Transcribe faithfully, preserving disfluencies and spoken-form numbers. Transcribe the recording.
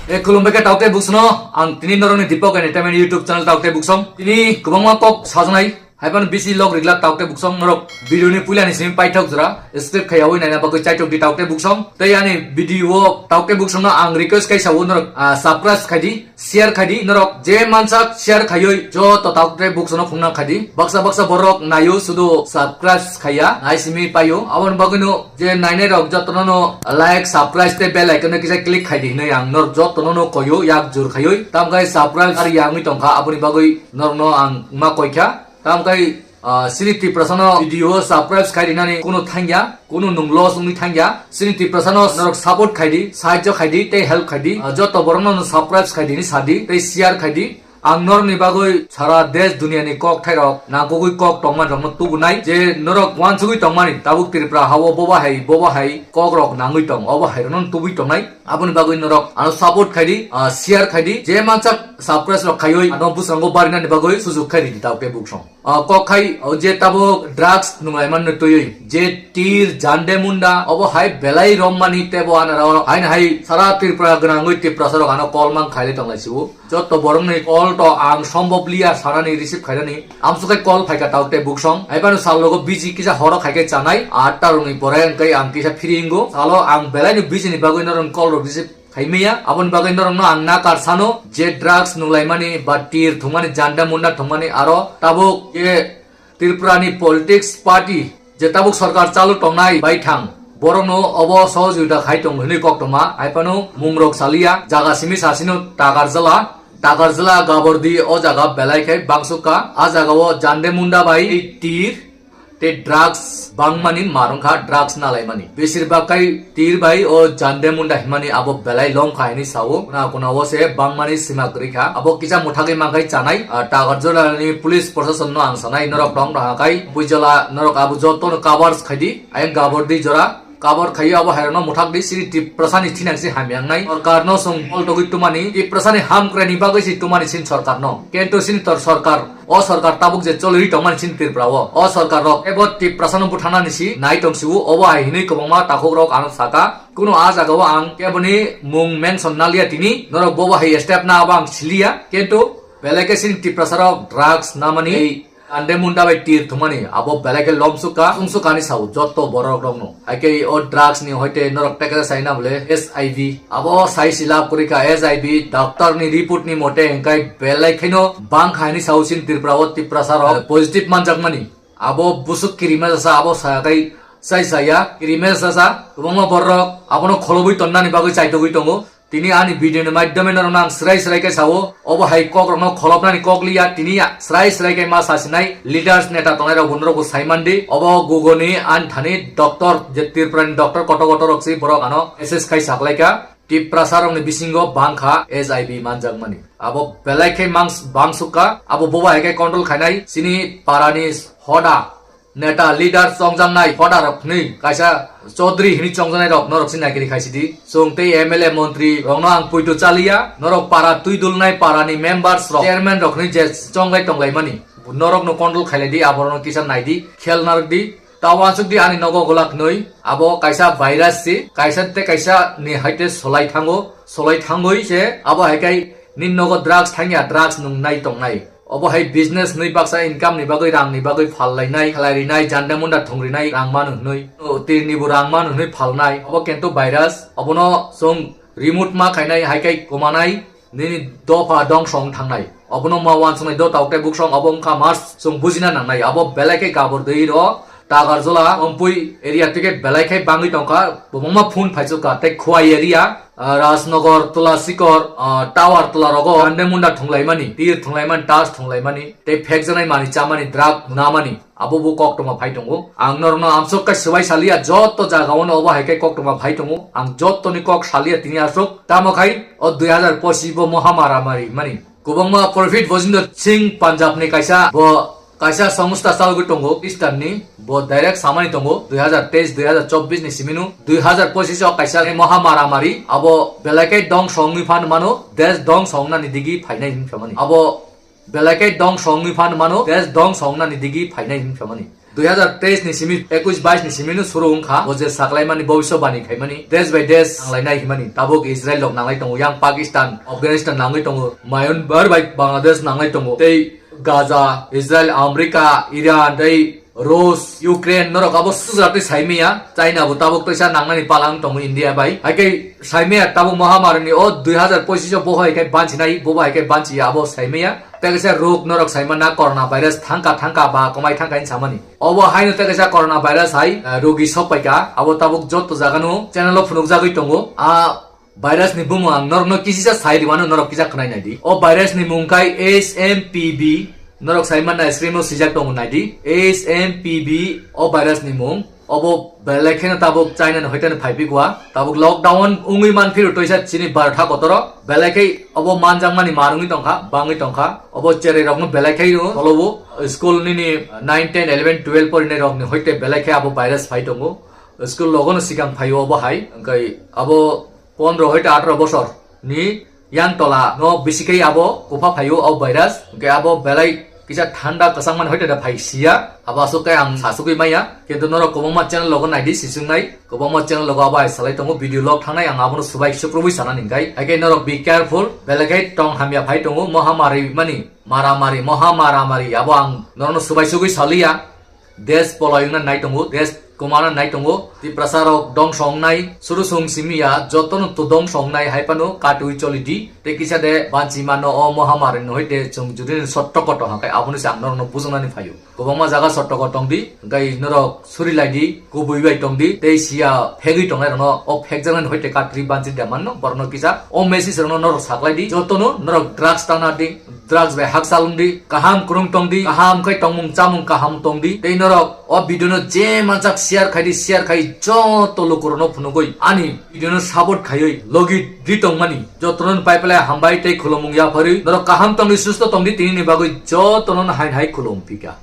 E, khulumbai khe tauk tei buksongno, ang tini norokni Deepak Entertainment YouTube channel tauk tei buksong. Tini kwbangma kok sajaknai, haiphano bisi log rijlak tauk tei buksong, norok video ni puila ni simi paithak jora skip khaiyawi naina bagwi chaitok di tauk tei buksong. Tei ani video o tauk tei buksongno ang request khai sao, norok, ah, subscribe khai di, share khai di, norok je mansak share khaiwi joto tauk tei buksongno khungna khai di. Baksa baksa borok naio sudu subscribe khaiya, nai simi paio. Aboni bagwino je nainai rok jotono no like, subscribe tei bell icon no kisa click khai di hinwi ang norok jotono no koio yak jur khaiwi. Tamkhe subscribe ar yangwi tongkha, aboni bagwi norokno ang ma koikha. Tamkhe, ah, sini Tiprasano video subscribe khai rinani kuno thangya, kuno nung loss wngwi thangya. Sini Tiprasano norok support khai di, sahajyo khai di tei help khai di. Ah, joto borokno no subscribe khai di hinwi sa di tei share khai di. Ang norokni bagwi sara desh duniyani kok thairok nangkukwi kok tongmani rokno tubunai, je norok uansugwi tongmani tabuk Tripura hao boba hai boba hai kok rok nangwi tong, obo hai rokno tubui tongnai. Aboni bagwi norok ano support khai di, ah, share khai di, je mansak subscribe rok khaiwi ano bwskango barinani bagwi sujuk khai ridi tauk tei buksong. Ah, kok khai o je tabuk drugs nunglaimani twiwi je tir jande munda obo hai belai rommani tebo anara oro haino hai sara Tripura gwnangwi Tiprasa rok ano call mang khailai tonglai sibo. Joto borokni call to ang sombhob liya sanani receive khainani. Amsukhe call phaikha tauk tei buksong. Haiphano salogo busy kisa horo khaikhe chanai. Atta rokni pore hwnkhe ang kisa free wngo. Salo ang belaino busy ni bagwi norokni call rok receive khaimaya. Aboni bagwi norokno ang nakar sano je drugs nunglaimani ba tir thwngmani janda munda thwngmani aro tabuk je Tripurani politics party je tabuk sorkar chalu tongnai baithang, borokno obo sohojogita khai tongo hinwi koktwma, haiphano mungrok saliya, jaga simi sasino Takarjala, Takarjala Gabordi o jaga belai khe bangsukha, a jagao jande munda bai tir tei drugs bangmani mar wngkha, drugs nalaimani. Besir bak kai tir bai o jande munda himani abo belai lomkha hinwi sao. Kuna kuna o se bangmani sima kwrwi kha. Abo kisa mwthagwi mankhai chanai. Ah, Takarjala ni police proshashan no ang sanai, norok tong rwha khai Buijala norok abo joto no covers khai di. Ayang Gabordi jora cover khai abo hai rokno mwthak di, sini Tiprasa ni thinang si hamya wngnai. Sorkar no chwng pol togwi tumani, Tiprasa ni hamkrai ni bagwi si tumani sini sorkar no. Kento sini tor sorkar O sorkar tabuk je choliwi tongmani chini Tripura o, o sorkar rok ebo Tiprasa no buthanani si nai tong siu, obo hai hinwi kwbangma takhuk rok ano saka. Kuno a jaga o ang keboni mung mention nalia tini, norok bobo hai step na abo ang siliya, kintu belai khe chini Tiprasa rok drugs namani, ei ande munda bai tir thumani abo belai khe lomsukha, sumsukha ni sao jotto borok rok no. Haikhe o drugs ni hoite norok tekhe saina bole H I V. Abo sai si lab kwrwi kha H I V doctor ni report ni mote hwnkhe belai kheno bang kha hinwi sao chini Tripura o Tiprasa rok positive manjakmani. Abo busuk kirima jasa abo sayakai sai saya kirima jasa kwbangma borok abono kholobwi tonnani bagwi chaitogwi tongo. Tini ani video ni maidhyame norokno ang srai srai khe sao, obo hai kok rokno kholopnani kok liya, tini srai srai khe ma sasinai leaders neta tongnai rok bo norok bo sai mandi. Obo Google ni ani thani doctor je Tripura ni doctor kotor kotor rok si borok ano S S khai saklaika. Tiprasa rok ni bisingo bangkha H I V manjakmani. Abo belai khe mangs-, bangsukha, abo boba hai khe control khainai, chini para ni hoda neta leader chongjaknai hoda rok hwnwi kaisa Chaudhary hwnwi chongjaknai rok norok se naikhe khai sidi. Chwng tei M L A montri rokno ang poito chaliya, norok para twi dulnai para ni members rok, chairman rok hwnwi je chongbai tonglaimani, norok no control khailai di, aborok no kisa nai di, khel narwk di. Ta uansuk di ani nogo gwlak nwi, abo kaisa virus si, kaisa tei kaisa ni haite solai thango, solai thangwi se abo hai khe nini nogo drugs thangya, drugs nung nai tongnai. Obo hai business nwi baksa income ni bagwi, rang ni bagwi phal lainai, khlai rinai, janda munda thung rinai, rang manu hwnwi. O, tini bo rang manu hwnwi phalnai. Obo kintu virus, obono chwng remove ma khainai, hai khe kwmanai, nini dopha dongso wng thangnai. Obono ma uansuknai do tauk tei buksong obo wngkha mas chwng bujina nangnai. Abo belai khe Gabordi ro Tagarjala, Ompui area tike belai khe bangwi tongkha. Kwbangma phone phaisukha tei Khowai area, ah, Rajnagar, Tulasikor, ah, Tower Tola rogo jande munda thunglaimani, tir thunglaimani, tas thunglaimani tei phekjaknai manwi chamani, drug namani, abo bo koktwma phai tongo. Ang norokno amsok khe swbai saliya, joto jagao no obo hai khe koktwma phai tongo. Ang jotoni kok saliya tini aswk. Tamo khai o dui hazar pochish bo moha maramari mani. Kwbangma Profit Bajinder Singh Punjab ni kaisa bo kaisa songstha chalogwi tongo Eastern ni, bo direct samani tongo dui hazar teis dui hazar chobbish ni simino dui hazar pochish o kaisa moha maramari abo belai khe dongso wngwi phan mano, desh dongso wngnani digi phainai hinwi phamani. Abo belai khe dongso wngwi phan mano, desh dongso wngnani digi phainai hinwi phamani. Dui hazar teis ni simi, ekush bais ni simi no suru wngkha. O je saklaimani bobiswabani khaimani, desh by desh nanglainai himani. Tabuk Israel rok nanglai tongo, yang Pakistan, Afghanistan nangwi tongo, Myanmar bai Bangladesh nanglai tongo. Tei Gaza, Israel, America, Iran, tei Rus, Ukraine, norok abo sujratwi saimaya. China bo tabuk teisa nangnani palang tongo India bai. Haikhe saimaya tabuk mohamari ni o dui hazar pochish o bo hai khe bansinai, bo hai khe bansiya abo saimaya. Tei kaisa rok norok saimana corona virus thangka thangka ba komai thangka hin samani. Obo haino tei kaisa corona virus hai, eh, rogi sokpaika. Abo tabuk joto jagano channel o phunukjagwi tongo. A virus ni bumung ang norokno kisisa sai rwmano norok kisa khwnai naidi. O virus ni mung khai H M P V. Norok sai manna screen o swijak tongo naidi. H M P V o virus ni mung. Obo belai kheno tabuk China ni hoiteno phaiphikwa. Tabuk lockdown wngwi manphiro toisa chini barotha kotoro. Belai khai obo manjakmani mar wngwi tongkha, bangwi tongkha. Obo cherai rokno belai khai o tolobo school nini nine, ten, eleven, twelve porinai rokni hoite belai khai abo virus phai tongo. School logono sikang phaio obo hai. Hwnkhe abo pondro hoite atro bosor ni yang tola no bisi khai abo kupha phaio o virus. Hwnkhe abo belai kisa thanda kwchangmani hoite da phai siya. Abo aswk khe ang sasugwi maya. Kintu norok kwbangma channel logo naidi sisung nai. Kwbangma channel logo abo hai salai tongo, video log thangnai, ang abono subai sukrubwi sanani hwnkhe. Haikhe norok be careful. Belai khai tong hamya phai tongo, mohamari mani, maramari, mohamaramari. Abo ang norokno subai sugwi saliya. Desh polai wngna nai tongo, desh kwmana nai tongo. Tiprasa rok dongso wngnai, suru sung simiya, jotono to dongso wngnai hai phano katwi choli di. Tei kisa de banchi mano o mohamari no hoite chwng judini sotto koto hwnkhe aboni se ang norokno bujwngnani phaio. Kwbangma jaga sotto koto tong di, hwnkhe norok suri lai di, kubui bai tong di, tei siya phegwi tongnai rokno o phekjaknani hoite katwi banchi de manno, borokno kisa o message rokno norok saklai di, jotono norok drugs tangna di. Drugs bai hakchal wng di, kaham kwrwng tong di, kaham khe tongmung chamung kaham tong di. Tei norok o video no je manjak share khai di, share khai joto lukurokno phunugwi ani video no support khaiwi logi di tongmani jotono pai pele hambai tei khulumung yapharwi norok kaham tong di, susto tong di, tini ni bagwi jotono hai hai khulum phika.